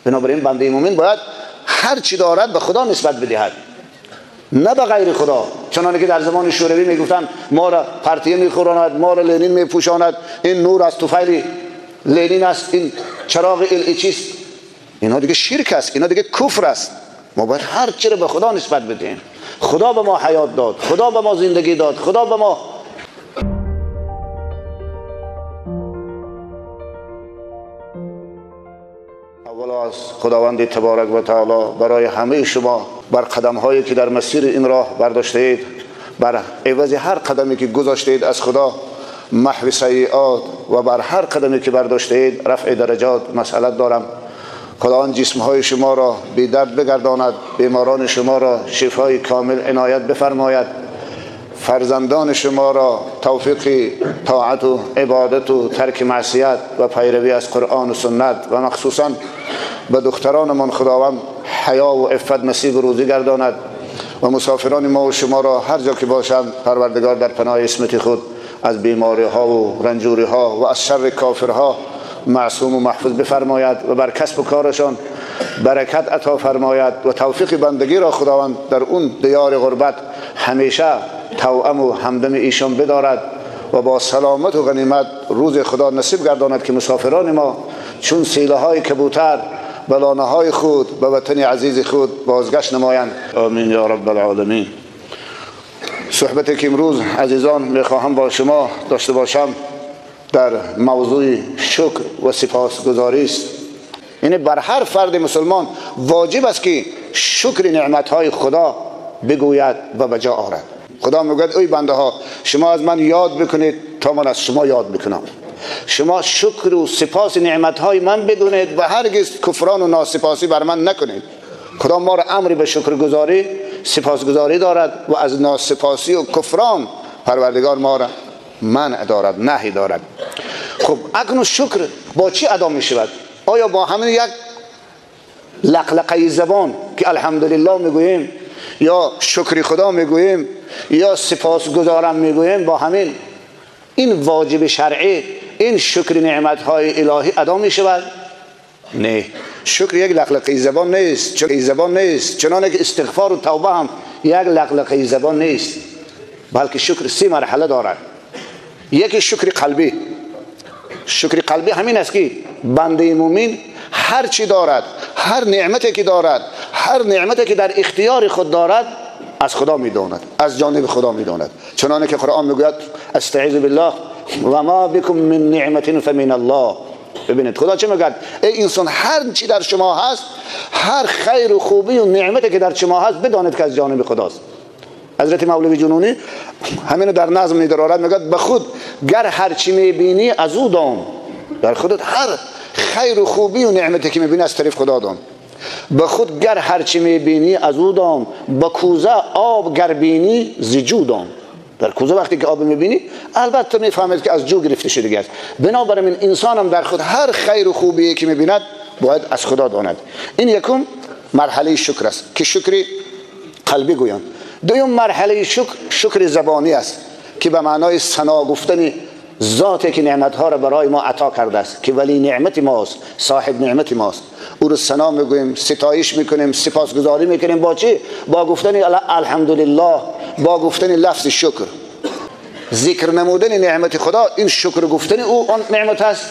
بنابراین بنده مومن باید هر چی دارد به خدا نسبت بدهد، نه به غیر خدا. چنانکه که در زمان شوروی میگفتن ما را پرتیه میخوراند، ما را لنین میپوشاند، این نور از طفیل لنین است، این چراغ ال چیست. اینا دیگه شرک است، اینا دیگه کفر است. ما باید هر چی را به خدا نسبت بدیم. خدا به ما حیات داد، خدا به ما زندگی داد، خدا به ما. اولا از خداوند تبارک و تعالی برای همه شما بر قدم هایی که در مسیر این راه برداشته اید، بر عوض هر قدمی که گذاشته اید از خدا محو سیئات و بر هر قدمی که برداشته اید رفع درجات مسئلت دارم. خداوند جسم های شما را بی درد بگرداند، بیماران شما را شفای کامل عنایت بفرماید، فرزندان شما را توفیق طاعت و عبادت و ترک معصیت و پیروی از قرآن و سنت و مخصوصا به دخترانمان خداوند حیا و عفت نصیب روزی گرداند و مسافران ما و شما را هر جا که باشند پروردگار در پناه عصمت خود از بیماری ها و رنجوری ها و از شر کافرها معصوم و محفوظ بفرماید و بر کسب و کارشان برکت عطا فرماید و توفیق بندگی را خداوند در اون دیار غربت همیشه توأم و همدم ایشان بدارد و با سلامت و غنیمت روز خدا نصیب گرداند که مسافران ما چون سیله های کبوتر به لانه های خود به وطن عزیز خود بازگشت نمایند. آمین یا رب العالمین. صحبتی که امروز عزیزان میخواهم با شما داشته باشم در موضوع شکر و سپاسگزاری است. یعنی بر هر فرد مسلمان واجب است که شکر نعمت‌های خدا بگوید و به جا آورد. خدا میگوید ای بنده ها، شما از من یاد بکنید تا من از شما یاد بکنم. شما شکر و سپاس نعمت‌های من بدونید و هرگز کفران و ناسپاسی بر من نکنید. خدا ما را امری به شکرگزاری سپاسگزاری دارد و از ناسپاسی و کفران پروردگار ما را منع دارد، نهی دارد. خب اکنون شکر با چی ادا می شود؟ آیا با همین یک لقلقه زبان که الحمدلله میگوییم یا شکر خدا میگوییم یا سپاسگزارم میگوییم، با همین این واجب شرعی، این شکر نعمت‌های الهی ادا می شود؟ نه، شکر یک لقلقه زبان نیست، چون زبان نیست. چنانکه که استغفار و توبه هم یک لقلقه زبان نیست، بلکه شکر سه مرحله دارد. یکی شکر قلبی. شکر قلبی همین است که بنده مومن هر چی دارد، هر نعمتی که دارد، هر نعمتی که در اختیار خود دارد از خدا میداند، از جانب خدا میداند. چنانکه که قرآن میگوید استعیذ بالله و ما بكم من نعمت فمن الله. ببینید خدا چه میگوید؟ ای انسان، هر چی در شما هست، هر خیر و خوبی و نعمتی که در شما هست بدانید که از جانب خداست. حضرت مولوی جنونی همینو در نظم میدارد، میگه به خود گر هر چی میبینی از او دان. در خودت هر خیر و خوبی و نعمتی که میبینی از طرف خدا دان. به خود گر هر چی میبینی از او دان، به کوزه آب گر بینی ز جو دان. در کوزه وقتی که آب میبینی البته میفهمید که از جو گرفته شده است. بنابراین انسان هم در خود هر خیر و خوبی که میبیند باید از خدا داند. این یکم مرحله شکر است که شکر قلبی گویند. دوم مرحله شکر، شکر زبانی است که به معنای ثنا گفتن ذاتی که نعمتها را برای ما عطا کرده است، که ولی نعمت ماست، صاحب نعمت ماست. او را ثنا میگوییم، ستایش میکنیم، سپاسگزاری میکنیم. با چی؟ با گفتن الحمدلله، با گفتن لفظ شکر. ذکر نمودن نعمت خدا، این شکر گفتن او آن نعمت است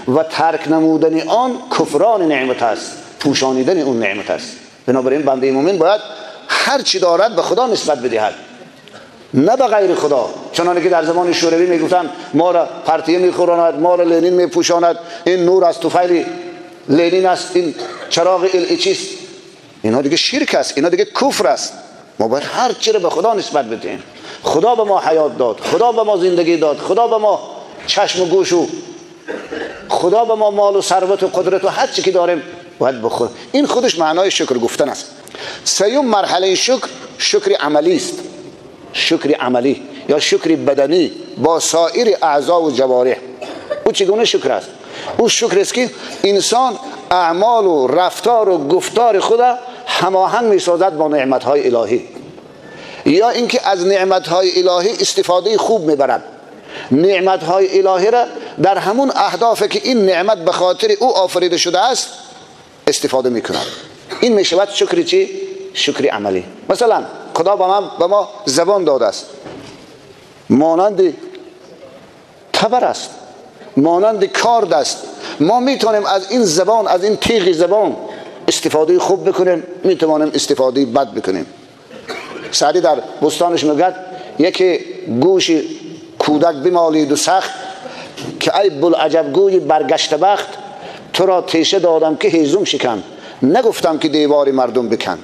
و ترک نمودن آن کفران نعمت است، پوشانیدن اون نعمت است. بنابراین بنده مومن باید هر چی دارد به خدا نسبت بدهد، نه به غیر خدا. چنانکه که در زمان شوروی میگفتن ما را پرتیه میخوراند، ما را لنین میپوشاند، این نور از طفیل لنین است، این چراغ ال چیست. اینا دیگه شرک است، اینا دیگه کفر است. ما باید هر چی را به خدا نسبت بدهیم. خدا به ما حیات داد، خدا به ما زندگی داد، خدا به ما چشم و گوش و خدا به ما مال و ثروت و قدرت و هر چی که داریم باید بخور. این خودش معنای شکر گفتن است. سیوم مرحله شکر، شکر عملی است. شکر عملی یا شکر بدنی با سایر اعضا و جوارح. او چگونه شکر است؟ او شکر است که انسان اعمال و رفتار و گفتار خود هماهنگ میسازد با نعمت‌های الهی، یا اینکه از نعمت‌های الهی استفاده خوب میبرد. نعمت‌های الهی را در همون اهداف که این نعمت به خاطر او آفریده شده است استفاده میکند. این میشود شکر چی؟ شکر عملی. مثلا خدا به ما زبان داده است، مانند تبر است، مانند کارد است. ما میتونیم از این زبان، از این تیغ زبان استفاده خوب بکنیم، میتوانیم استفاده بد بکنیم. سعدی در بستانش میگه یکی گوش کودک بمالید و سخت، که ای بلعجب گوی برگشت بخت، تو را تیشه دادم که هیزم شکن، نگفتم که دیوار مردم بکن.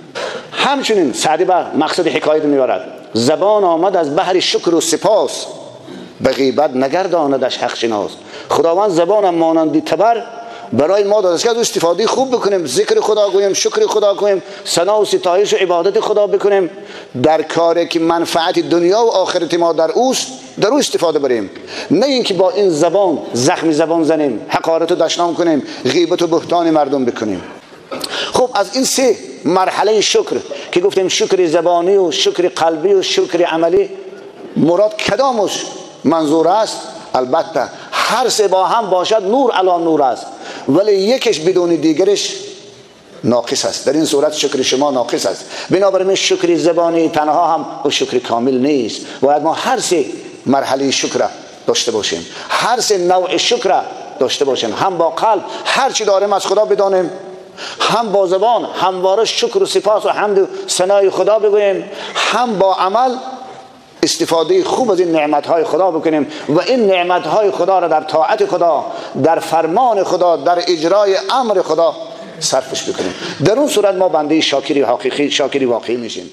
همچنین سعدی به مقصد حکایت میبرد، زبان آمد از بحر شکر و سپاس، به غیبت نگرداندش حق شناس. خداوند زبانم مانند تبر برای ما داده است که از استفاده خوب بکنیم، ذکر خدا گوییم، شکر خدا کنیم، ثنا و ستایش و عبادت خدا بکنیم، در کاری که منفعت دنیا و آخرت ما در اوست، در او استفاده بریم، نه اینکه با این زبان زخم زبان زنیم، حقارت و دشنام کنیم، غیبت و بهتان مردم بکنیم. خب از این سه مرحله شکر که گفتیم، شکر زبانی و شکر قلبی و شکر عملی، مراد کدامش منظور است؟ البته هر سه با هم باشد نور علی نور است، ولی یکش بدون دیگرش ناقص است. در این صورت شکر شما ناقص است. بنابراین شکر زبانی تنها هم و شکر کامل نیست. باید ما هر سه مرحله شکر داشته باشیم، هر سه نوع شکر داشته باشیم، هم با قلب هر چی داریم از خدا بدانیم، هم با زبان همواره شکر و سپاس و حمد و ثنای خدا بگوییم، هم با عمل استفاده خوب از این نعمت‌های خدا بکنیم و این نعمت‌های خدا را در طاعت خدا، در فرمان خدا، در اجرای امر خدا صرفش بکنیم. در اون صورت ما بنده شاکری حقیقی، شاکری واقعی میشیم.